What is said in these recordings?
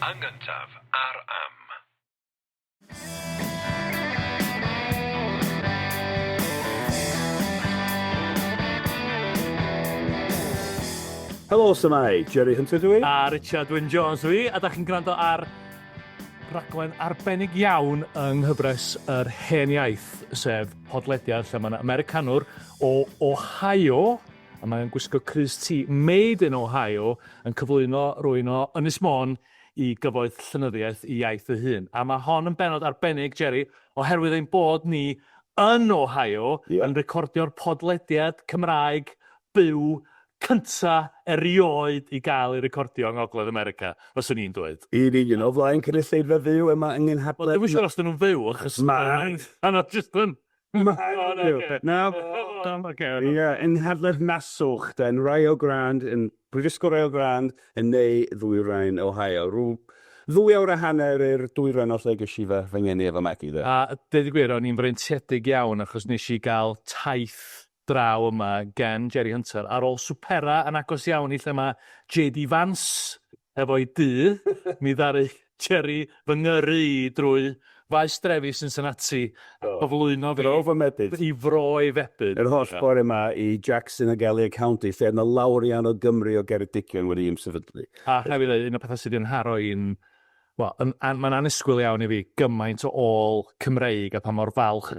Yn gyntaf ar Am. Helo, shwmae? Jerry Hunter dw i. A Richard Wyn Jones dw i, a da chi'n gwrando ar raglen arbennig iawn yng nghyfres yr Hen Iaith, sef podlediad lle mae yna Americanwr o Ohio, a mae o'n gwisgo crys T Made in Ohio, yn cyflwyno rwy'n o Ynys Môn i gyfoeth llenyddiaeth i iaith ei hun. A mae hon yn bennod arbennig, Jerry, oherwydd ein bod ni yn Ohio yn recordio'r podlediad Cymraeg byw cynta erioed i gael ei recordio yng Ngogledd America, fyswn i'n dweud. Yn union, o flaen cynulleidfa fyw yma yng nghynhadledd... Wel, dwi'm yn siŵr os 'dyn nhw'n fyw, achos... Maen! Ma' nhw jyst yn... Maen nhw! Na. Ie, yng nghynhadledd Naswch, de, yn Rio Grande, yn Brifysgol Rio Grande, yn ne ddwyrain Ohio. Rhyw ddwy awr a hanner i'r dwyrain o lle ges i fy fy ngeni efo magu, de. A deud y gwir, o'n i'n freintiedig iawn achos nes i gael taith draw yma gen Jerry Hunter ar ôl swpera yn agos iawn i lle mae JD Vance efo'i dŷ. Mi ddaru Jerry fy ngyrru i drwy faes drefi Cincinnati a chyflwyno fi Bro fy mebyd. i fro ei febyd. Yr holl ffordd yma i Jackson ag Elliott County lle oedd 'na lawer iawn o Gymry o Geredigion wedi ymsefydlu. A rhaid fi ddeud, un o'r pethau sydd 'di 'nharo i'n, wel, yn an- mae'n annisgwyl iawn i fi gymaint o ôl Cymreig a pa mor falch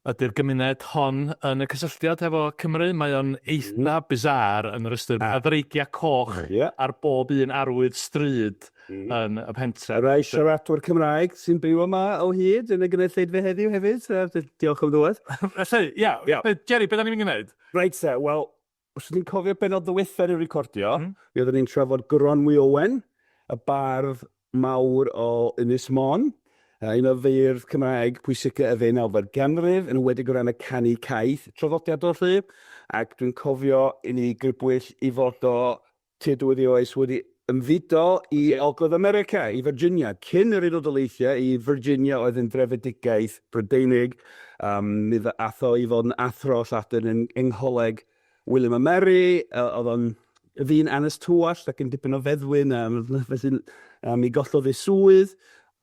Ydy'r gymuned hon yn y cysylltiad hefo Cymru? Mae o'n eitha bizarre yn yr ystyr, mae 'na ddreigiau coch ar bob un arwydd stryd yn y pentre. A rhai siaradwyr Cymraeg sy'n byw yma o hyd yn y gynulleidfa heddiw hefyd, diolch am ddŵad. Felly, ia, Jerry, be da ni'n mynd i wneud? Reit te, wel, Os ydyn ni'n cofio bennod ddiwetha ni recordio, mi oedden ni'n trafod Goronwy Owen, y bardd mawr o Ynys Môn, un o feirdd Cymraeg pwysica y ddeunawfed ganrif, yn enwedig o ran y canu caeth traddodiadol 'lly, ac dwi'n cofio i ni grybwyll ei fod o tua diwedd ei oes wedi ymfudo i Ogledd America, i Virginia, cyn yr Unol Daleithiau, i Virginia oedd yn drefedigaeth Brydeinig. Um, mi ath o i fod yn athro Lladin yn, yng Ngholeg William a Mary, oedd o'n ddyn anes tywallt ac yn dipyn o feddwyn, um, felly um, mi gollodd ei swydd,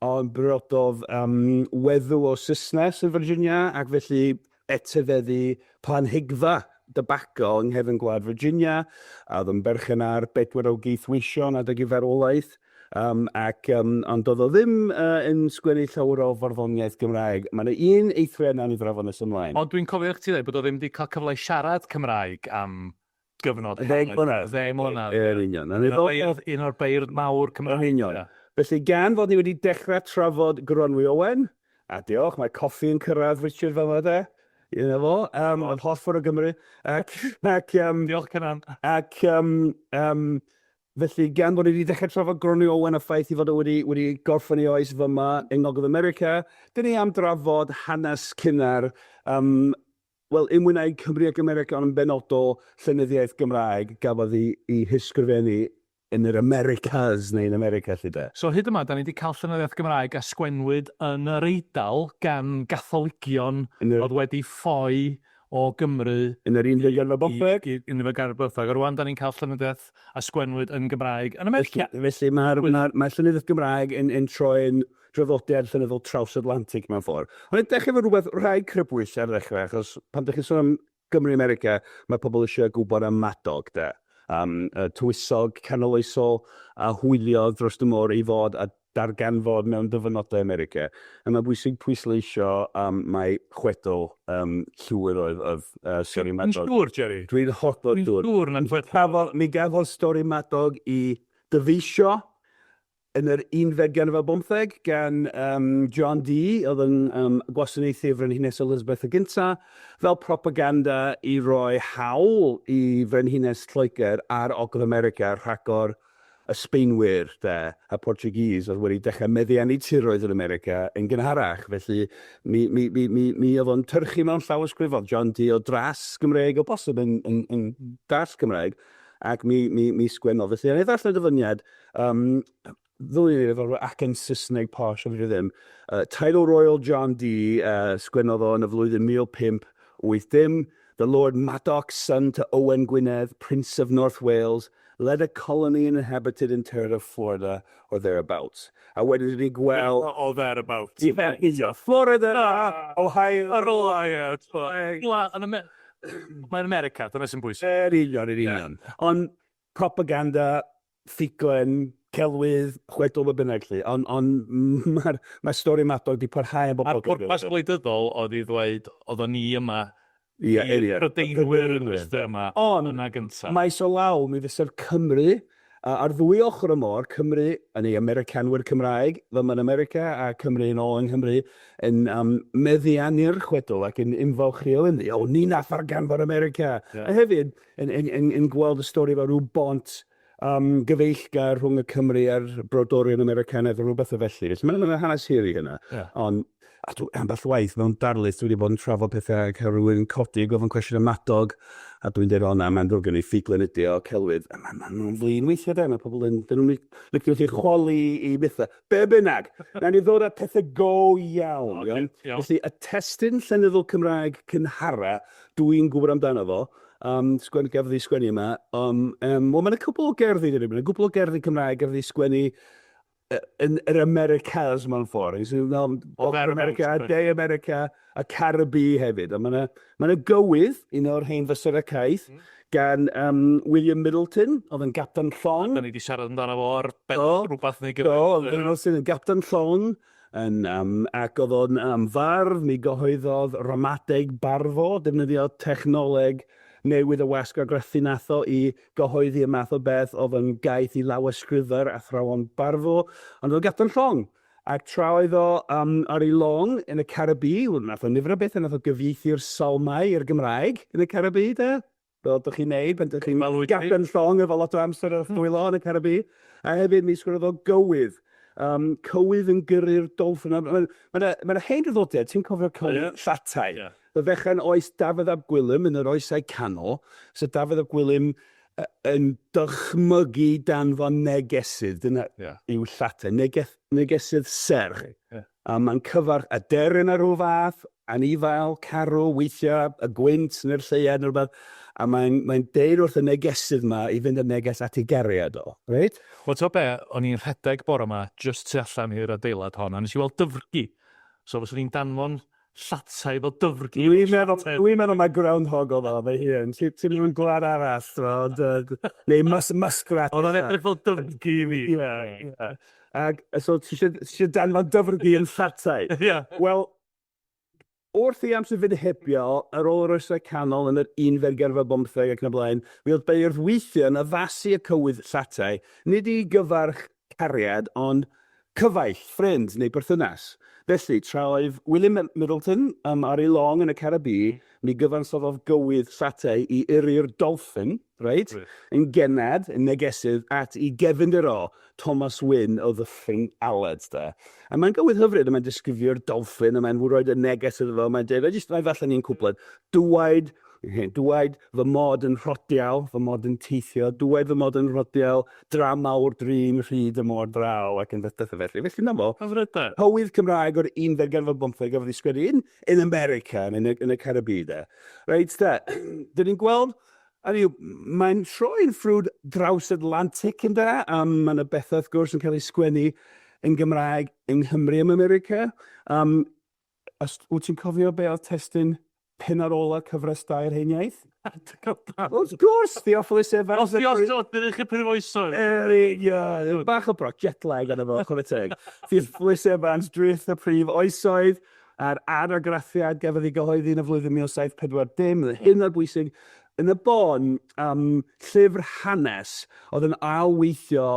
ond briododd um, weddw o Saesnes yn Virginia, ac felly etifeddu planhigfa dybaco yng nghefn gwlad Virginia, a oedd yn berchen ar bedwar o geithweision adeg ei farwolaeth, um, ac, um, ond doedd o ddim uh, yn sgwennu llawer o farddoniaeth Gymraeg. Mae yna un eithriad nawn ni drafod nes ymlaen. Ond dwi'n cofio chdi ddeud bod o ddim wedi cael cyfle i siarad Cymraeg am gyfnod. Ddeg mlynedd. Ddeg mlynedd. Yn union. Un o'r beirdd, un o'r beirdd mawr Cymraeg. Yn union. Felly gan fod ni wedi dechrau trafod Goronwy Owen, a diolch, mae coffi yn cyrraedd Richard fel yma de. Yna fo, um, yn holl ffordd o Gymru. Ac, ac, um, diolch Cynan. Ac um, um, felly gan fod ni wedi dechrau trafod Goronwy Owen a ffaith i fod o wedi, wedi gorffen ei oes fyma yng Ngogledd America, dyn ni am drafod hanes cynnar um, Wel, yn mwy nag Cymru ac America ond yn benodol llenyddiaeth Gymraeg gafodd ei ei hysgrifennu yn yr Americas neu yn America 'lly de. So hyd yma 'da ni 'di cael llenyddiaeth Gymraeg a sgwennwyd yn yr Eidal gan Gatholigion oedd wedi ffoi o Gymru Yn yr unfed ganrif ar bymtheg. i unfed ganrif ar bymtheg a rŵan 'da ni'n cael llenyddiaeth a sgwennwyd yn Gymraeg yn America. Felly mae'r mae'r mae llenyddiaeth Gymraeg yn yn troi'n draddodiad llenyddol traws-Atlantig mewn ffordd. Ond i dechrau efo rhywbeth rhaid crybwyll ar ddechrau, achos pan dych chi'n sôn am Gymru America, mae pobl eisiau gwybod am Madog, de. Am y tywysog canoloesol a hwyliodd dros y môr i fod a darganfod mewn dyfynodau America. A mae'n bwysig pwysleisio um, mai chwedl um, llwyr oedd, oedd uh, stori Madog. Dwi'n siŵr, Jerry. Dwi'n hollol siŵr. Dwi'n siŵr na'n chwedl. Cafodd, mi gafodd stori Madog i dyfeisio Yn yr unfed ganrif ar bymtheg, gan um, John Dee, oedd yn um, gwasanaethu y Frenhines Elizabeth y Gyntaf, fel propaganda i roi hawl i Frenhines Lloegr ar Ogledd America rhagor y Sbaenwyr de, a Portuguese oedd wedi dechrau meddiannu tiroedd yn America yn gynharach. Felly mi, mi, mi, mi, mi oedd o'n tyrchu mewn llawysgrif, oedd John Dee o dras Gymreig o bosib yn, yn, yn dras Cymraeg, ac mi, mi, mi sgwennodd. Felly, a i ddarllen y dyfyniad, Um, ddylwn i efo acen Saesneg posh, ond fi ddim. Uh, Title Royal John Dee, uh, sgwennodd o yn y flwyddyn 1580, The Lord Madoc, son to Owen Gwynedd, Prince of North Wales, Led a colony and inhabited interior of Florida or thereabouts. A wedyn dyn ni'n gweld... Or thereabouts. Ie, union. Florida, Ohio... Ar ôl, ie. Mae'n America, dyna sy'n bwysig. Yn union, yn union. Ond propaganda, ffuglen, celwydd, chwedl, be bynnag 'lly. Ond on, mae'r mae stori Madog 'di parhau am bobl. A'r pwrpas gwleidyddol oedd i ddweud, oedden ni yma Ie, ie. Prydeinwyr yn y yma. Ond, yna gynta. Maes o law, mi fysa'r Cymry, ar ddwy ochr y môr, Cymru, yn ei Americanwyr Cymraeg, fel yn America, a Cymru yn ôl yng Nghymru, yn um, meddiannu'r chwedl ac yn ymfalchïo ynddi. O, ni nath ddarganfod America! Yeah. A hefyd, yn, yn, yn, yn gweld y stori fel rhyw bont um, gyfeillgar rhwng y Cymry a'r brodorion Americanaidd a rhywbeth o felly. Felly mae'n ma hanes hir i hynna. Yeah. Ond a dwi, ambell waith mewn darlith dwi wedi bod yn trafod pethau a cael rhywun yn codi a gofyn cwestiwn am Madog a dwi'n dweud o na mae'n ddrwg gen i ffuglen ydi o celwydd a maen ma nhw'n flin weithiau de mae pobl yn dyn nhw'n licio chi chwalu i bethau be bynnag na ni ddod at pethau go iawn, okay, iawn? Iawn. Felly y testun llenyddol Cymraeg cynhara dwi'n gwybod amdano fo um, sgwennu, gafodd ei sgwennu yma. Um, um, Wel, mae'n cwbl o gerddi, dyn nhw. Mae'n cwbl o gerddi Cymraeg gafodd ei sgwennu yn yr Americas mewn ffordd. O'r America, De America, a Caribî hefyd. A mae yna ma gywydd, un o'r hen fysurau caeth, gan um, William Middleton, oedd yn gapten llong. Da ni wedi siarad amdano fo ar ben rhywbeth neu gilydd. Do, oedd yn sydd yn gapten llong, yn, um, ac oedd o'n um, fardd, mi gyhoeddodd ramadeg barfo, defnyddio technoleg newydd y wasg argraffu nath o i gyhoeddi y math o beth oedd yn gaeth i lawysgrifau'r athrawon barfo, ond oedd o'n gapten llong. Ac tra oedd o um, ar ei long yn y Caribî, wel, nath o nifer o bethau, nath o gyfieithu'r Salmau i'r Gymraeg yn y Caribî, de. Fel ydych chi'n neud pan ydych chi'n gapten llong efo lot o amser ar ddwylo yn y Caribî. A hefyd mi sgwennodd o gywydd. Um, cywydd yn gyrru'r dolffin. Mae yna ma hen draddodiad, ti'n cofio cywydd yeah. llatai? Yeah. Y ddechrau'n oes Dafydd ap Gwilym yn yr oesau canol, so Dafydd ap Gwilym yn dychmygu danfon negesydd, dyna yeah. yw llatai, negeth, negesydd serch. Yeah. A mae'n cyfarch aderyn ar rhyw fath, anifail, carw, weithiau, y gwynt neu'r lleuad neu rhywbeth, a mae'n mae deud wrth y negesydd yma i fynd â neges at ei gariad o, reit? Wel, ti'n be, o'n i'n rhedeg bore yma jyst tu allan i'r adeilad hon, a nes i weld dyfrgi. So fyswn i'n danfon llatai fel dyfrgi. Dwi'n meddwl, dwi'n meddwl mae groundhog oedd o fy hun. Ti'n mynd mewn gwlad arall, ti'n neu mus, muskrat. Oedd o'n edrych fel dyfrgi i fi. Ie, ie. Ac so ti eisiau danfon dyfrgi yn llatai. Ie. Wel, wrth i amser fynd hebio, ar ôl yr oesau canol yn yr unfed ganrif ar bymtheg ac yn y blaen, mi oedd beirdd weithiau yn addasu y cywydd llatai, nid i gyfarch cariad, ond cyfaill, ffrind neu berthynas. Felly, tra oedd William Middleton um, ar ei long yn y Caribî, mi gyfansoddodd gywydd llatai i yrru'r dolffin, reit, yn gennad, yn negesydd, at i gefndir o, Thomas Wynne o Ddyffryn Aled, de. A mae'n gywydd hyfryd, a mae'n disgrifio'r dolffin, a mae'n rhoi y neges iddo fo, mae'n dweud, jyst mae falle ni'n cwpled, dwaid, dwaid fy mod yn rhodial, fy mod yn teithio, dwaid fy mod yn rhodial, dra mawr drin rhyd y môr draw, ac yn bethau felly. Felly na fo. Hyfryd de. Cywydd Cymraeg o'r unfed ganrif ar bymtheg gafodd ei sgwennu yn, in America, yn, y, yn y Caribî de. Reit de, dyn ni'n gweld Hynny yw, mae'n troi'n ffrwd draws-Atlantic ynde? Um, mae yna bethau, wrth gwrs, yn cael eu sgwennu yn Gymraeg yng Nghymru am America. Um, os wyt ti'n cofio be oedd testun pennod ola cyfres dau'r hen iaith? Wrth gwrs, Theophilus Evans. Os Theophilus, ydych chi'n prif oesoedd. Er, ie, bach o bro, jet lag arno fo, chwarae teg. Theophilus Evans, drwyth y prif oesoedd, a'r argraffiad gafodd ei gyhoeddi yn y flwyddyn 1740, hyn o'r bwysig, yn y bôn, um, llyfr hanes oedd yn ailweithio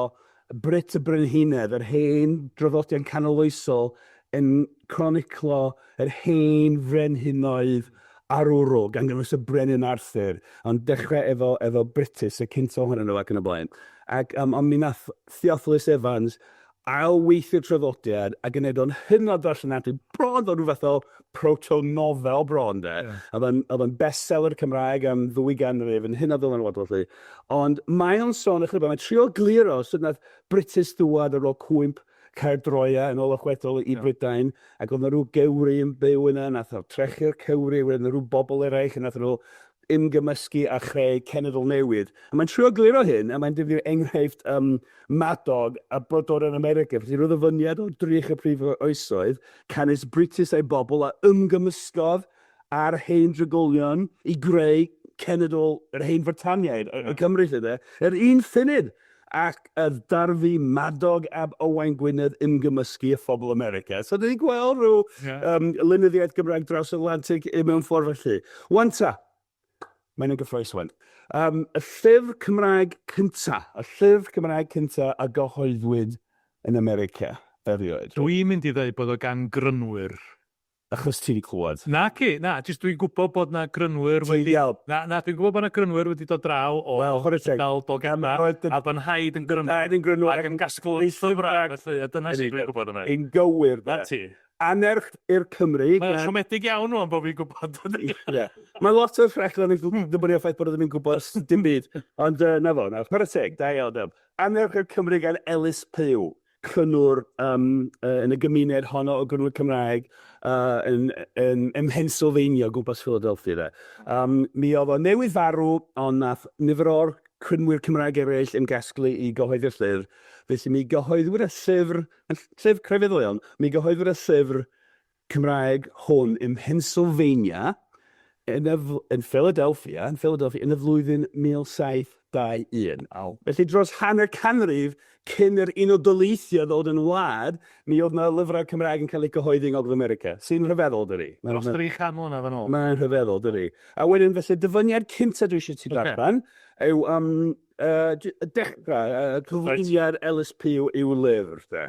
Brut y Brenhinedd, yr hen draddodiad canoloesol yn croniclo yr hen frenhinoedd arwrol, gan gynnwys y Brenin Arthur, ond dechrau efo, efo Brutus, y cynta ohonyn nhw ac yn y blaen. Ac um, ond mi nath Theophilus Evans ail-weithio'r traddodiad ac yn neud o'n hynod ddarllenadwy, bron fel rhyw fath o proto-nofel bron de. Ie. Oedd o'n oedd o'n bestseller Cymraeg am ddwy ganrif, yn hynod ddylanwadol 'lly. Ond mae o'n sôn ychydig bach, mae'n trio egluro sut nath Brutus ddŵad ar ôl cwymp Caerdroea yn ôl y chwedl i Brydain, ac oedd 'na rhyw gewri yn byw yna, nath o trechu'r cewri, wedyn rhyw bobl eraill, a nath nhw ymgymysgu a chreu cenedl newydd. A mae'n trio egluro hyn, a mae'n defnyddio enghraifft um, Madog a brodorion America. Felly rhyw ddyfyniad o drych y prif oesoedd, canys Brutus a'i bobl a ymgymysgodd a'r hen drigolion i greu cenedl yr hen Frytaniaid, y Cymry 'lly de, yr un ffunud ac y darfu Madog ab Owain Gwynedd ymgymysgu â phobl America. So dan ni'n gweld rhyw um, lenyddiaeth Gymraeg draws Atlantic mewn ffordd felly. Wan ta, mae'n yn gyffroes wan. Um, y llyfr Cymraeg cynta, y llyfr Cymraeg cynta a gyhoeddwyd yn America erioed. Dwi'n mynd i ddeud bod o gan Grynwyr. Achos ti 'di clywed. Naci, na, jyst dwi'n gwybod bod 'na Grynwyr wedi... Ti'n iawn. Na, na, dwi'n gwybod bod 'na Grynwyr wedi dod draw o... Wel, chwarae teg. Ardal Dolgellau, a fy nhaid yn Grynwr. Taid yn Grynwr. Ac yn gasglu llyfrau, felly, a dyna sut dwi'n gwybod hynny. Yn gywir, de. 'Na ti. Annerch i'r Cymry Mae o'n siomedig iawn rŵan bod fi'n gwybod, dydi? Ie. Mae lot o'r rhaglen yn dibynnu ar ffaith bod o ddim yn gwybod dim byd. Ond 'na fo, na, chwarae teg, da iawn, Deb. Annerch i'r Cymry gan Elis Puw. Crynwr um, uh, yn y gymuned honno o grynwyr Cymraeg uh, yn, yn, ym Mhennsylvania, o gwmpas Philadelphia. De. Um, mi oedd o newydd farw, ond nath nifer o'r crynwyr Cymraeg eraill ymgasglu i gyhoeddi'r llyfr. Felly mi gyhoeddwyd y llyfr, yn llyfr crefyddol iawn, mi gyhoeddwyd y llyfr Cymraeg hwn ym Mhennsylvania, yn y, yn Philadelphia, yn Philadelphia, yn y flwyddyn 1721. Waw. Felly dros hanner canrif cyn yr Unol Daleithiau ddod yn wlad, mi oedd 'na lyfrau Cymraeg yn cael eu cyhoeddi yng Ngogledd America, sy'n rhyfeddol, dydi? Dros 300 mlynedd yn ôl. Mae'n rhyfeddol, dydi? A wedyn, felly, dyfyniad cynta dwi eisiau ti darllen yw um, uh, y dechrau, uh, cyflwyniad Ellis Pugh i'w lyfr, de.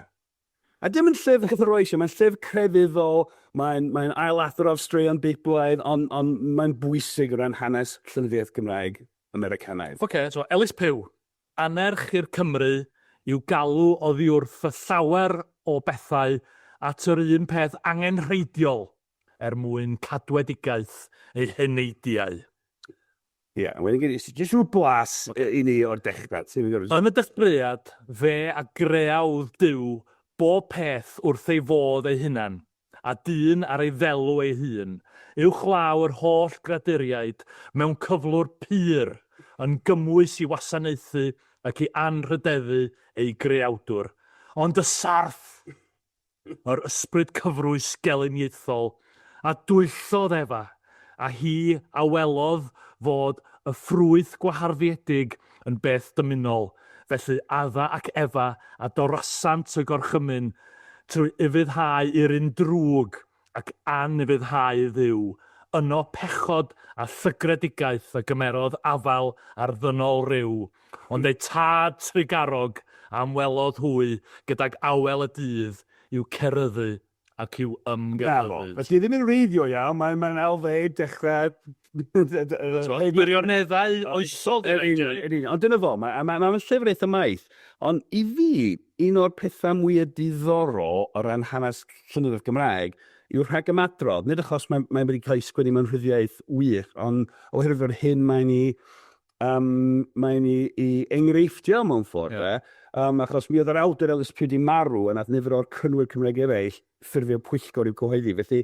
A dim yn llyfr cyffrous, mae'n llyfr crefyddol, mae'n mae ailadrodd straeon Beiblaidd, ond on, mae'n bwysig o ran hanes llenyddiaeth Gymraeg Americanaidd. Oce, okay, so Elis Puw, anerch i'r Cymry i'w galw oddi wrth y llawer o bethau at yr un peth angenrheidiol er mwyn cadwedigaeth eu heneidiau. Ie, a wedyn gei di jyst rhyw blas i ni o'r dechrau. Ti'n gwybod? Yn y dechreuad, fe a greawdd Duw bob peth wrth ei fodd ei hunan, a dyn ar ei ddelw ei hun, uwchlaw yr holl greaduriaid, mewn cyflwr pur, yn gymwys i wasanaethu ac i anrhydeddu ei Greawdwr. Ond y sarff! Yr ysbryd cyfrwys gelyniaethol a dwyllodd Efa, a hi a welodd fod y ffrwyth gwaharddiedig yn beth dymunol, felly Adda ac Efa a dorasant y gorchymyn trwy ufuddhau i'r un drwg ac anufuddhau i Dduw, yno pechod a llygredigaeth a gymerodd afael ar ddynol ryw, ond eu tad trugarog a ymwelodd hwy gydag awel y dydd i'w ceryddu ac i'w ymgyhyddu. Naddo. Felly ddim yn wreiddiol iawn, mae'n mae'n ail-ddeud dechrau... Tibod, gwirioneddau oesol 'di rhein. Yn union, ond dyna fo, mae ma, ma llyfr eitha maith. Ond i fi, un o'r pethau mwyaf diddorol o ran hanes llenyddiaeth Gymraeg yw'r rhagymadrodd, nid achos mae, mae wedi cael ei sgwennu mewn rhyddiaith wych, ond oherwydd yr hyn mae'n ei, um, mae'n ei, ei enghreifftio mewn ffordd. Yeah. Achos mi oedd yr awdur Ellis Pugh 'di marw, a nath nifer o'r crynwyr Cymraeg eraill ffurfio pwyllgor i'w cyhoeddi. Felly,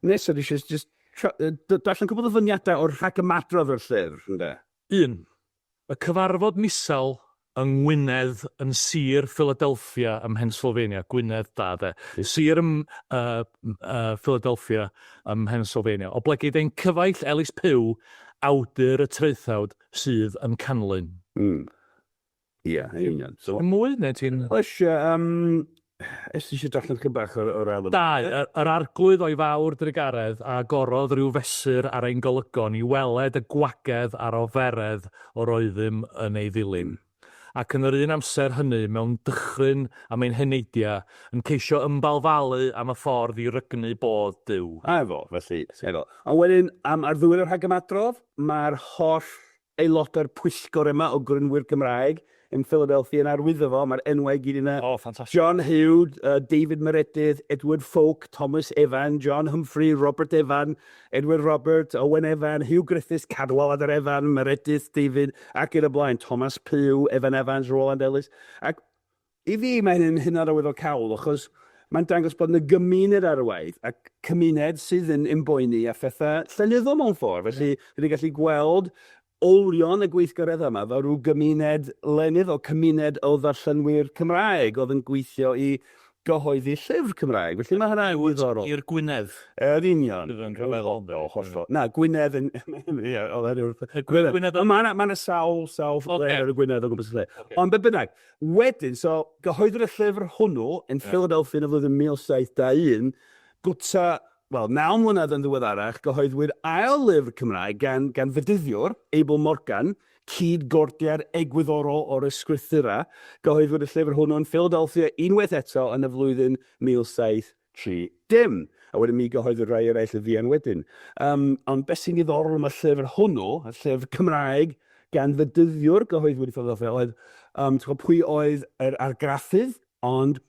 nesaf dwi eisiau just darllen cwpl o ddyfyniadau o'r rhagymadrodd o'r llyfr, ynde? 1. Y cyfarfod misol yng Ngwynedd yn Sir Philadelphia ym Mhennsylvania, Gwynedd da de, sir ym Philadelphia ym Mhennsylvania, oblegid ein cyfaill Elis Puw, awdur y traethawd sydd yn canlyn. Mm. Ie, yn union. So, Mwy neu ti'n... Oes, yym, es ti eisiau darllen chydig bach o'r, o'r ail yma? 2, Yr Arglwydd o'i fawr drugaredd a agorodd ryw fesur ar ein golygon i weled y gwagedd a'r oferedd o'r oeddym yn ei ddilyn. Ac yn yr un amser hynny mewn dychryn am ein heneidiau, yn ceisio ymbalfalu am y ffordd i rygnu bodd Duw. A efo, felly, efo. Ond wedyn, am ar ddiwedd y rhagymadrodd, mae'r holl aelodau'r pwyllgor yma o Grynwyr Cymraeg yn Philadelphia yn arwyddo fo, mae'r enwau i gyd yna. O, ffantastig. John Hughes, David Meredydd, Edward Fowke, Thomas Evan, John Humphrey, Robert Evan, Edward Robert, Owen Evan, Hugh Griffiths, Cadwaladr Evan, Meredydd David, ac yn y blaen, Thomas Pugh, Evan Evans, Roland Ellis. Ac i fi mae hyn yn hynod arwyddocaol, achos mae'n dangos bod yna gymuned ar waith, a cymuned sydd yn ymboeni â phethau llenyddol mewn ffordd. Felly, rydyn ni'n gallu gweld olion y gweithgareddau yma fel rhyw gymuned lenyddol, cymuned o ddarllenwyr Cymraeg oedd yn gweithio i gyhoeddi llyfr Cymraeg. Felly mae hynna'n ddiddorol. I'r Gwynedd. Yn union. Sydd yn rhyfeddol. O, hollol. Na, Gwynedd yn... Ie, oedd hynny wrth... Gwynedd. Gwynedd. Mae yna ma sawl, sawl lle ar y Gwynedd o gwmpas y lle. Ond be bynnag, wedyn, so, gyhoeddwyd y llyfr hwnnw yn Philadelphia yn y flwyddyn 1721, gwta wel, naw mlynedd yn ddiweddarach, gyhoeddwyd ail lyfr Cymraeg gan, gan fedyddiwr, Abel Morgan, cyd-gordiad egwyddorol o'r ysgrythurau. Gyhoeddwyd y llyfr hwnnw yn Philadelphia unwaith eto yn y flwyddyn 1730. A wedyn mi gyhoeddwyd rhai eraill yn fuan wedyn. Um, ond beth sy'n ddiddorol am y llyfr hwnnw, y llyfr Cymraeg gan fedyddiwr gyhoeddwyd i Philadelphia, oedd, um, ti'n gwybod pwy oedd yr argraffydd? Ond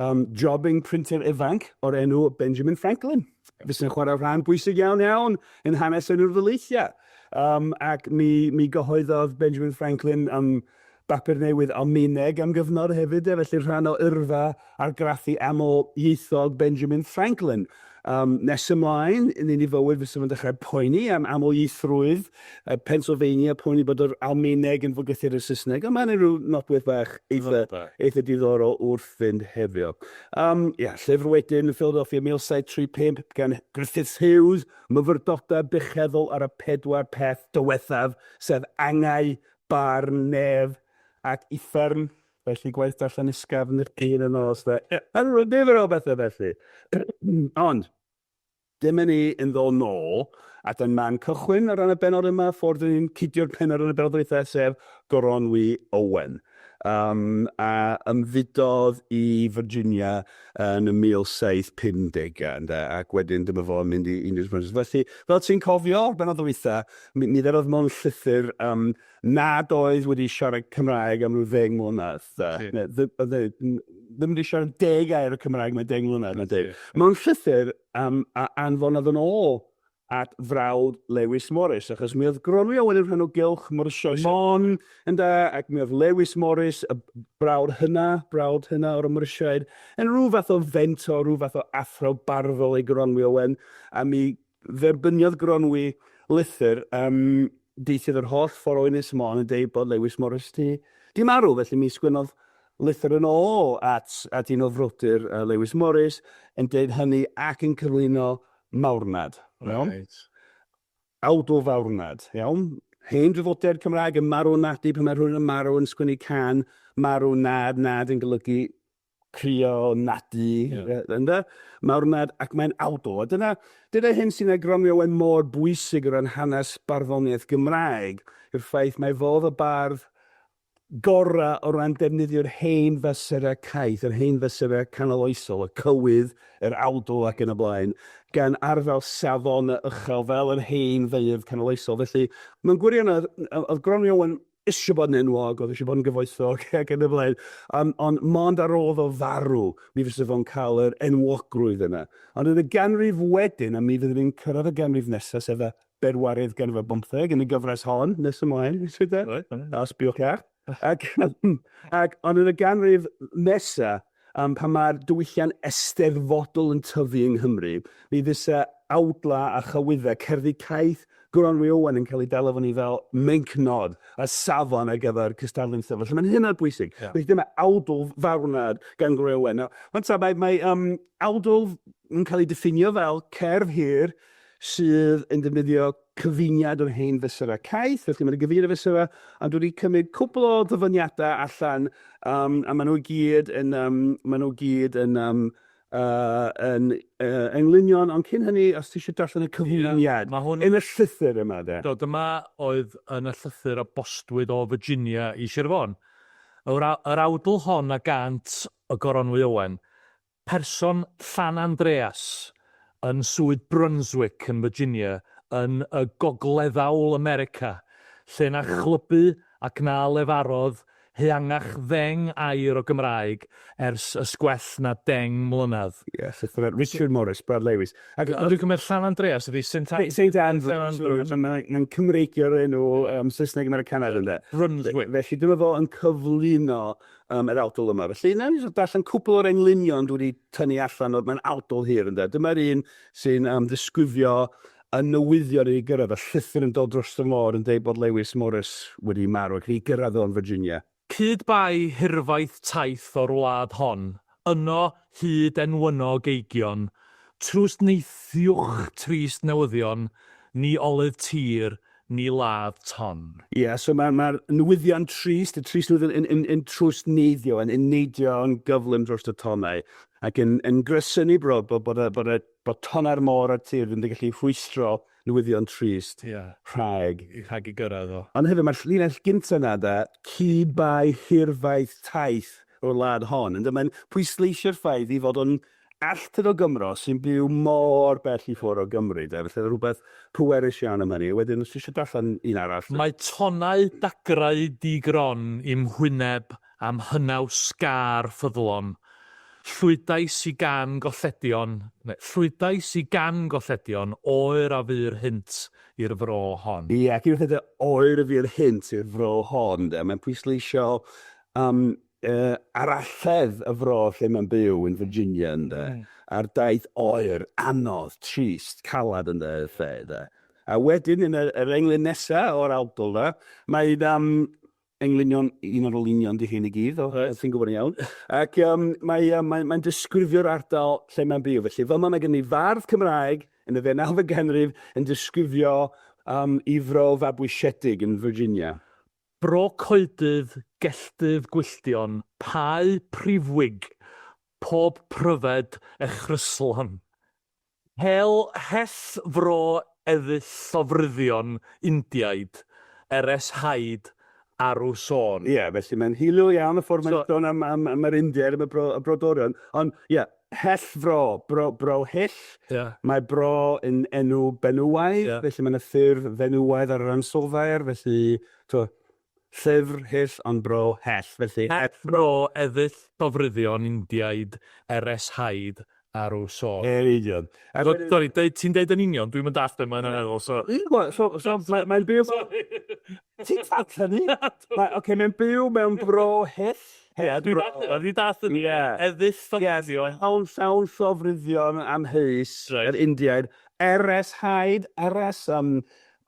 um, jobbing printer ifanc o'r enw Benjamin Franklin. Fysa'n chwarae rhan bwysig iawn iawn yn hanes yr Unol Um, ac mi, mi gyhoeddodd Benjamin Franklin um, bapur newydd Almaeneg am gyfnod hefyd, e, felly rhan o yrfa argraffu aml ieithog Benjamin Franklin. Um, nes ymlaen, yn un i fywyd, fysa fo'n dechrau poeni am amlieithrwydd Pennsylvania, poeni bod yr Almaeneg yn fygythiad i'r Saesneg, ond mae'n rhyw nodwedd bach eitha, eitha diddorol wrth fynd hefio. Um, yeah, llyfr wedyn yn Philadelphia 1735 gan Griffith Hughes, myfyrdodau bucheddol ar y pedwar peth diwethaf, sef angau, barn, nef ac uffern. Felly gwaith darllen ysgafn i'r dyn y nos de. Ie, a nifer o bethau felly. Ond, dyma ni yn ddod nôl at y man cychwyn o ran y bennod yma, ffordd dyn ni'n cydio'r pennod yn y bennod dwytha, sef Goronwy Owen. Um, a ymfudodd i Virginia yn y 1750au, ynde, ac wedyn dyma fo'n mynd i India. Felly, fel ti'n cofio o'r bennod dwytha, mi, mi dderodd mewn llythyr um, nad oedd wedi siarad Cymraeg am ryw ddeng mlynedd. Ddim wedi siarad deg air o Cymraeg mewn deng mlynedd, mae'n deud. Mewn llythyr um, a anfonodd yn ôl at frawd Lewis Morris, achos mi oedd Gronwy Owen yn rhan o gylch Morrisiau Môn, ynde, ac mi oedd Lewis Morris, y brawd hynna, brawd hynna o'r Morrisiaid, yn rhyw fath o fentor, rhyw fath o athro barddol i Gronwy Owen, a mi Dderbyniodd Gronwy lythyr, yym, deithiodd yr holl ffordd o Ynys Môn yn deud bod Lewis Morris 'di 'di marw, felly mi sgwennodd lythyr yn ôl at at un o frodyr uh, Lewis Morris yn deud hynny ac yn cyflwyno marwnad. Iawn? Reit. Awdl farwnad, iawn? Hen draddodiad Cymraeg yn marwnadu pan mae rhywun yn marw yn sgwennu cân marwnad, nad yn golygu crio, nadu, yeah. ynde? Marwnad, ac mae'n awdl. A dyna, dyna hyn sy'n ei Gronwy Owen mor bwysig o ran hanes barddoniaeth Gymraeg, yw'r ffaith mae fodd y bardd gorau o ran defnyddio'r hen fesurau caeth, yr hen fesurau canoloesol, y cywydd, yr awdl ac yn y blaen, gan arddel safonau uchel fel yr hen feirdd canoloesol. Felly, mewn gwirionedd, oedd Gronwy Owen eisiau bod yn enwog, oedd eisiau bod yn gyfoethog ac yn y blaen. Um, ond mond ar ôl iddo farw, mi fysa fo'n cael yr enwogrwydd yna. Ond yn y ganrif wedyn, a mi fyddwn ni'n cyrraedd y ganrif nesaf, sef y bedwaredd ganrif ar bymtheg yn y gyfres hon, nes ymlaen, sydd e? Reit, reit. A sbiwch iach. Ac, ac, ond yn y ganrif nesaf, um, pan mae'r diwylliant eisteddfodol yn tyfu yng Nghymru, mi fysa awdla a chywyddau, cerddi caeth Goronwy Owen yn cael ei dal efo ni fel meincnod a safon ar gyfer cystadlu'n Steddfod. Felly mae'n hynod bwysig. Yeah. Felly dyma awdl farwnad gan Goronwy Owen. Nawr, wan ta, mae, mae um, awdl yn cael ei diffinio fel cerdd hir sydd yn defnyddio cyfuniad o'r hen fesurau caeth, felly mae'n gyfuniad o fesurau, ond dwi wedi cymryd cwpl o ddyfyniadau allan, um, a maen nhw i gyd yn, um, maen nhw gyd yn, um, uh, yn uh, englynion, ond cyn hynny, os ti eisiau darllen y cyflwyniad yeah, mae hwn... yn y llythyr yma, de. Do, dyma oedd yn y llythyr a bostwyd o Virginia i Sir Fôn. Yr, yr awdl hon a gant y Goronwy Owen, person Llanandreas yn Swydd Brunswick yn Virginia yn y Gogleddawl America, lle na chlybu ac na lefarodd heangach ddeng air o Gymraeg ers ys gwell na deng mlynedd. Ie, llythrennedd. Richard Morris, Brad Lewis. Ac Ond dwi'n cymryd Llanandreas ydi Saint Anne. Saint Anne's, mae'n Cymreigio'r enw Saesneg Americanaidd ynde. Brunswick. Felly dyma fo yn cyflwyno yr awdl yma. Felly wnawn ni jyst darllen cwpl o'r englynion dwi wedi tynnu allan o'r... Mae'n awdl hir ynde. Dyma'r un sy'n ddisgrifio y newyddion iddi gyrraedd, y llythyr yn dod dros y môr yn deud bod Lewis Morris wedi marw ac iddi gyrraedd o yn Virginia. Cyd bai hirfaith taith o'r wlad hon, yno hyd enwynog eigion, trwst neithiwch trist newyddion, ni olydd tir, ni ladd ton. Ie, so mae'r mae newyddion trist, y trist newyddion yn, yn, yn trwst neiddio, yn, yn neidio yn gyflym dros y tonnau, ac yn, yn gresynu bro, bod, bod, bod, bod tonnau'r môr a'r tir ddim wedi gallu rhwystro newyddion trist rhag... Rhag ei gyrraedd o. Ond hefyd mae'r llinell gynta 'na de, ci bai hirfaith taith o'r wlad hon, ynde, mae'n pwysleisio'r ffaith ei fod o'n alltud o Gymro sy'n byw mor bell i ffwrdd o Gymru, de, felly rhywbeth pwerus iawn am hynny. Wedyn, os ti eisiau darllen un arall... Mae tonnau dagrau di-gron i'm hwyneb a'm hynaws gâr ffyddlon, Llwydais i gan golledion, neu, llwydais i gan golledion, oer a fu'r hynt i'r fro hon. Ie, ac unwaith eto, oer a fu'r hynt i'r fro hon, de. Mae'n pwysleisio um, aralledd y fro lle mae'n byw yn Virginia, ynde. A'r daith oer, anodd, trist, calad, ynde, y lle, de. A wedyn, yn yr, yr englyn nesaf o'r awdl, de, mae'n um, englynion, un o'r olwynion 'di rhein i gyd, o, reit. Ti'n gwybod yn iawn. Ac um, mae, um, mae, mae'n disgrifio'r ardal lle mae'n byw. Felly fyma mae gen i fardd Cymraeg yn y ddeunawfed ganrif yn disgrifio um, i fro fabwysiedig yn Virginia. Bro coedydd, gelltydd gwylltion, pau prifwyg, pob pryfed echryslon. Hel hell fro eddyll llofruddion Indiaid, erys haid arw sôn. Ie, felly mae'n hiliol iawn y ffordd mae'n sôn am, am, am yr Indiaid, am y, bro, y brodorion. Ond ie, hell fro, bro, bro hyll. Yeah. Mae bro yn enw benywaidd, yeah. felly mae'n y ffurf fenywaidd ar yr ansoddair, felly to, Llyfr hyll ond bro hell, felly. Hell bro eddyll llofruddion Indiaid erys haid arw sôn. Yn union. A wedyn... Sori, deud, ti'n deud yn union, dwi'm yn dallt be mae hynna'n feddwl, so... Wel, so, so mae, mae'n byw... Ti'n dallt hynny? Mae, oce, mae'n byw mewn bro hyll. Ie, dwi'n dallt hynna, dwi'n dallt hynny. Ie. Eddyll llofruddion. Llawn, llawn llofruddion amheus, yr Indiaid. Erys haid, erys, um,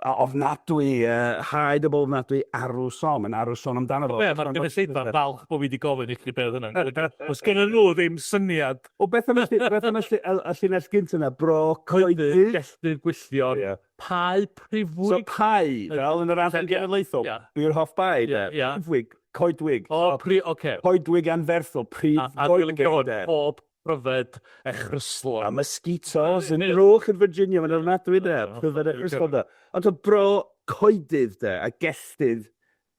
ofnadwy, haid o bobl ofnadwy, arw son, mae'n arw son amdano fo. Ie, mae'r gynulleidfa'n falch bod fi wedi gofyn i chdi be oedd hynna. Os gennyn nhw ddim syniad. O, beth am y beth am y llinell gynt yna, bro coedydd? Gelltydd gwylltion, pau prifwyg. So pau, fel yn yr anthem genedlaethol, dwi'n hoff bau, de. Prifwyg, coedwig. O, pri, oce. Coedwig anferthol, prif goedwig. A dwi'n licio hwn, pob pryfed echryslon. A mosquitoes yn drwch yn Virginia, mae'n ofnadwy de, pryfed echryslon de. Ond to bro coedydd de, a gelltydd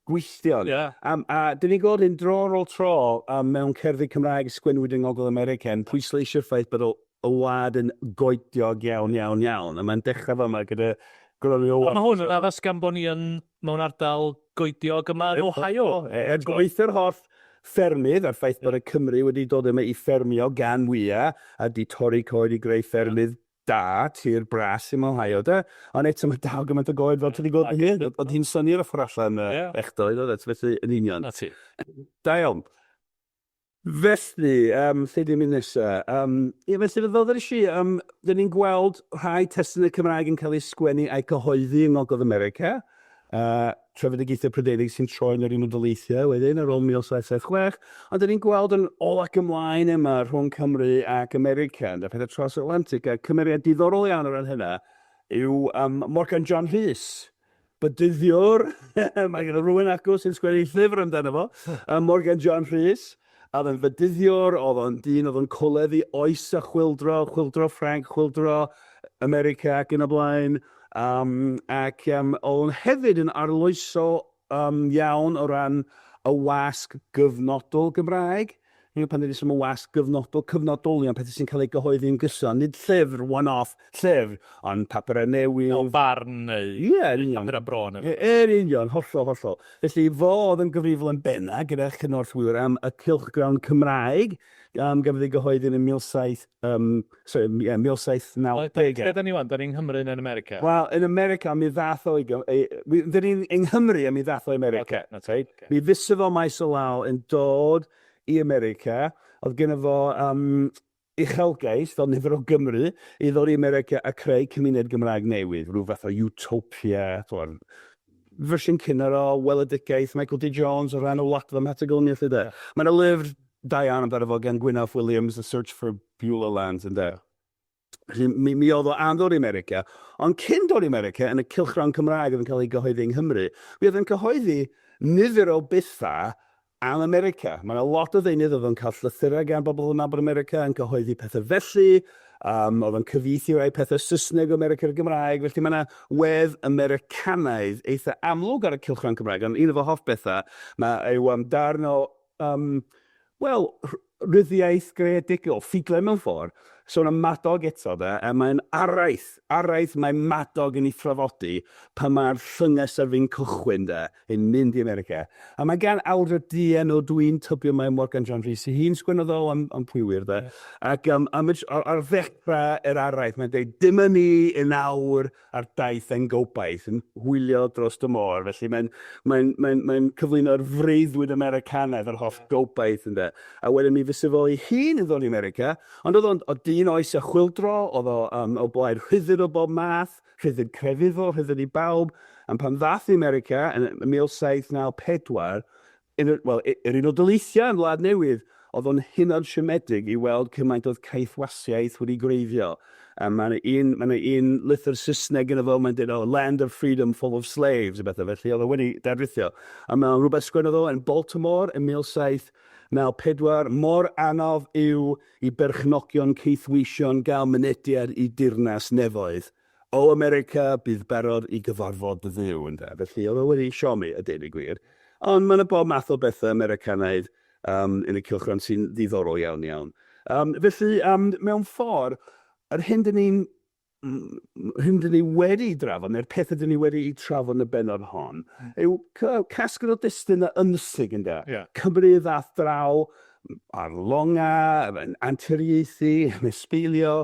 gwylltion. Yeah. A, a dyn ni'n gweld hyn dro ar ôl tro um, mewn cerddi Cymraeg sgwennwyd yng Ngogledd America yn pwysleisio'r ffaith bod y wlad yn goediog iawn, iawn, iawn. A mae'n dechrau fama gyda Gronwy Owen. Mae hwn yn addas gan bod ni yn mewn ardal goediog yma yn Ohio. Er gwaetha'r holl ffermydd a'r ffaith bod y Cymry wedi dod yma i ffermio gan fwya a 'di torri coed i greu ffermydd da, tir bras ym Ohio de, ond eto mae dal gymaint o goed fel ti 'di gweld dy hun, oedd hi'n synnu ar y ffordd allan echdoe oedd e, felly yn union. 'Na ti. Da iawn. Felly, um, lle dwi'n mynd nesaf? Um, ie, felly, fel ddwedes i, um, dyn ni'n gweld rhai testunau Cymraeg yn cael eu sgwennu a'u cyhoeddi yng Ngogledd America, trefedigaethau Prydeinig sy'n troi yn yr Unol Daleithiau wedyn ar ôl 1776, ond dyn ni'n gweld yn ôl ac ymlaen yma rhwng Cymru ac America, ynde, pethau tros-Atlantic, a cymeriad diddorol iawn o ran hynna yw um, Morgan John Rhys, Bedyddiwr, mae gen rhywun acw sy'n sgwennu llyfr amdano fo, Morgan John Rhys, a oedd yn fedyddiwr, oedd o'n dyn oedd yn coleddu oes y chwyldro, chwyldro Ffrainc, chwyldro America ac yn y blaen, um, ac um, oedd o'n hefyd yn arloesol um, iawn o ran y wasg gyfnodol Gymraeg. Pan dyn ni sôn am wasg gyfnodol, cyfnodolion, pethau sy'n cael eu gyhoeddi'n gyson, nid llyfr, one-off llyfr, ond papurau newydd. Fel Barn neu Ie, yn union. papurau bro neu rywbeth. Yn union, hollol, hollol. Felly, fo oedd yn gyfrifol yn benna gyda chynorthwywyr am y cylchgrawn Cymraeg, um, gafodd ei gyhoeddi yn y 17, um, sorry, yeah, 1790. Lle da ni wan? Da ni'n Nghymru neu'n America? Wel, yn America, mi ddath o i... Dyn ni'n yng Nghymru a mi ddath o i America. Okay, na okay. Mi fysa fo maes o law yn dod i America. Oedd gen fo uchelgais, fel nifer o Gymru, i ddod i America a creu cymuned Gymraeg newydd, rhyw fath o utopia, t'mod, fersiwn cynnar o weledigaeth Michael D Jones o ran y Wladfa Mhatagonia 'lly de. Mae 'na lyfr da iawn amdano fo gan Gwynaf Williams, The Search for Beulah Lands ynde. Felly mi, mi oedd o am ddod i America, ond cyn dod i America, yn y cylchgrawn Cymraeg oedd yn cael ei gyhoeddi yng Nghymru, mi oedd yn cyhoeddi nifer o bethau am America. Mae yna lot o ddeunydd oedd o'n cael llythyrau gan bobl yn nabod America, yn cyhoeddi pethau felly, um, oedd o'n cyfieithu rhai pethau Saesneg o America i'r Gymraeg, felly mae yna wedd Americanaidd eitha amlwg ar y cylchgrawn Cymraeg, ond un o fy hoff bethau, mae yw um, darn o um, wel, ryddiaith greadigol, ffuglen mewn ffordd, sôn am Madog eto de, a mae'n araith, araith mae Madog yn ei thraddodi pan mae'r llynges ar fin cychwyn de, yn mynd i America. A mae gan Aldred dienw, dwi'n tybio mai Morgan John Rhys ei hun sgwennodd o, am, am pwy wir de. Ac um, am, ar, ar ddechrau yr araith, mae'n dweud, dyma ni yn awr ar daith ein gobaith, yn hwylio dros y môr. Felly mae'n mae'n mae'n mae'n cyflwyno'r freuddwyd Americanaidd, yr holl gobaith ynde. A wedyn mi fysa fo ei hun yn ddod i America, ond oedd o'n o dyn oes y chwyldro, oedd o um, o blaid rhyddid o bob math, rhyddid crefyddol, rhyddid i bawb. A pan ddath i America yn 1794, Yn yr, wel, yr Unol Daleithiau yn wlad newydd, oedd o'n hynod siomedig i weld cymaint oedd caethwasiaeth wedi gwreiddio. A mae 'na un, mae 'na un lythyr Saesneg yno fo, mae'n dweud, oh, land of freedom full of slaves, a bethau felly, oedd o wedi darlithio. A mae'n rhywbeth sgwennodd o yn Baltimore yn 1794, mor anodd yw i berchnogion caethweision gael mynediad i deyrnas nefoedd. O America, bydd barod i gyfarfod dy Dduw, ynde. Felly, oedd o wedi siomi, a deud y gwir. Ond mae yna bob math o bethau Americanaidd um, yn y cylchgrawn sy'n ddiddorol iawn iawn. Um, felly, um, mewn ffordd, yr hyn dyn ni'n hyn dyn ni wedi drafod, neu'r pethau dyn ni wedi eu trafod yn y bennod hon, yw casglu o destunau ynysig, ynde? Yeah. Cymru ddath draw ar longa, yn anturiaethu, yn ysbeilio,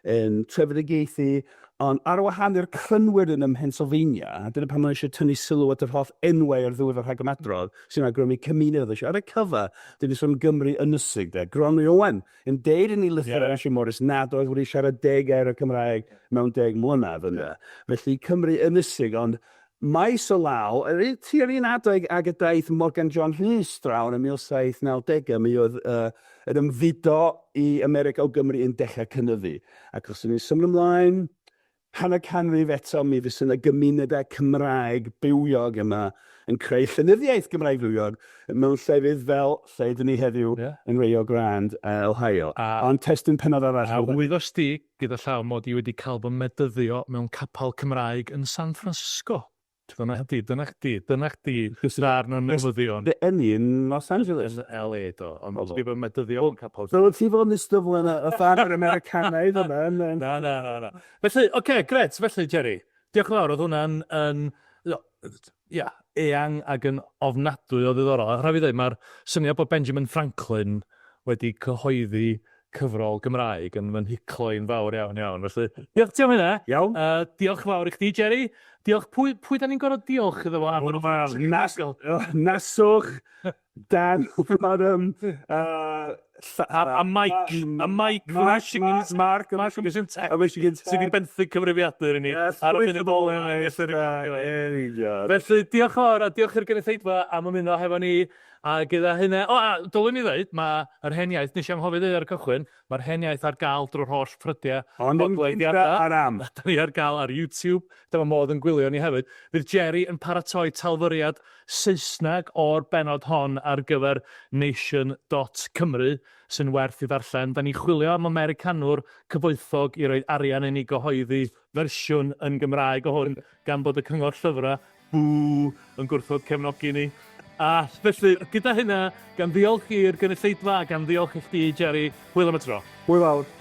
yn trefedigaethu, ond ar wahân i'r Crynwyr yn ym Mhennsylvania, a dyna pam o'n i eisiau tynnu sylw at yr holl enwau ar ddiwedd y rhagymadrodd sy'n awgrymu cymuned oedd eisiau. Ar y cyfa, dyn ni sôn am Gymru ynysig, de. Gronwy Owen yn deud yn ei lythyr yeah. Ashley Morris nad oedd wedi siarad deg gair o Cymraeg mewn 10 mlynedd, ynde. Yeah. Felly Cymru ynysig, ond Maes o law, tua'r un adeg ag y daeth Morgan John Rhys draw yn y 1790au, mi oedd yr ymfudo i America o Gymru yn dechrau cynyddu. Ac os ydyn ni'n symud ymlaen hanner canrif eto, mi fysa yna gymunedau Cymraeg bywiog yma yn creu llenyddiaeth Gymraeg fywiog mewn llefydd fel lle ydyn ni heddiw yn Rio Grande, Ohio. Ond testun pennod arall. A wyddost di, Gyda llaw, mod i wedi cael fy medyddio mewn capel Cymraeg yn San Francisco. Dyna chdi, dyna chdi, dyna chdi ddarn o newyddion. Dy eni yn Los Angeles? Yn LA, do. Ond wedi fy medyddio mewn capel. Dylet ti fod yn ystwyflen y ffarm Americanaidd yna yn... Na, na, na, na. Felly, ocê, grêt. Felly, Jerry, diolch yn fawr. Oedd hwnna'n yn, ia, eang ac yn ofnadwy o ddiddorol. A rhaid fi ddweud, mae'r syniad bod Benjamin Franklin wedi cyhoeddi cyfrol Gymraeg yn fy nhiclo i'n fawr iawn iawn. Felly, diolch ti am hynna. Iawn. Diolch fawr i chdi, Jerry. Diolch. Pwy, pwy da ni'n gorfod diolch iddo fo am yr Nas, naswch, Dan, mae'r um, A Mike, a Mike Mark, Mark, Mark Michigan Tech, a Michigan Tech. Sydd wedi benthyg cyfrifiadur i ni ar y funud ola. Felly, diolch yn fawr a diolch i'r gynulleidfa am ymuno hefo ni. A gyda hynna, o, a dylwn i ddeud, mae yr hen iaith, nes i anghofio ddeud ar y cychwyn, mae'r hen iaith ar gael drwy'r holl ffrydiau Ond yn podlediadau. Ar am. Da ni ar gael ar YouTube, dyma modd yn gwylio ni hefyd. Fydd Jerry yn paratoi talfyriad Saesneg o'r bennod hon ar gyfer Nation dot Cymru, sy'n werth i ddarllen. Da ni'n chwilio am Americanwr cyfoethog i roi arian i ni gyhoeddi fersiwn yn Gymraeg o hwn, gan bod y Cyngor Llyfrau, bŵ, yn gwrthod cefnogi ni. A felly, gyda hynna, gan ddiolch i'r gynulleidfa a gan ddiolch i chdi, Jerry, hwyl am y tro. Hwyl fawr.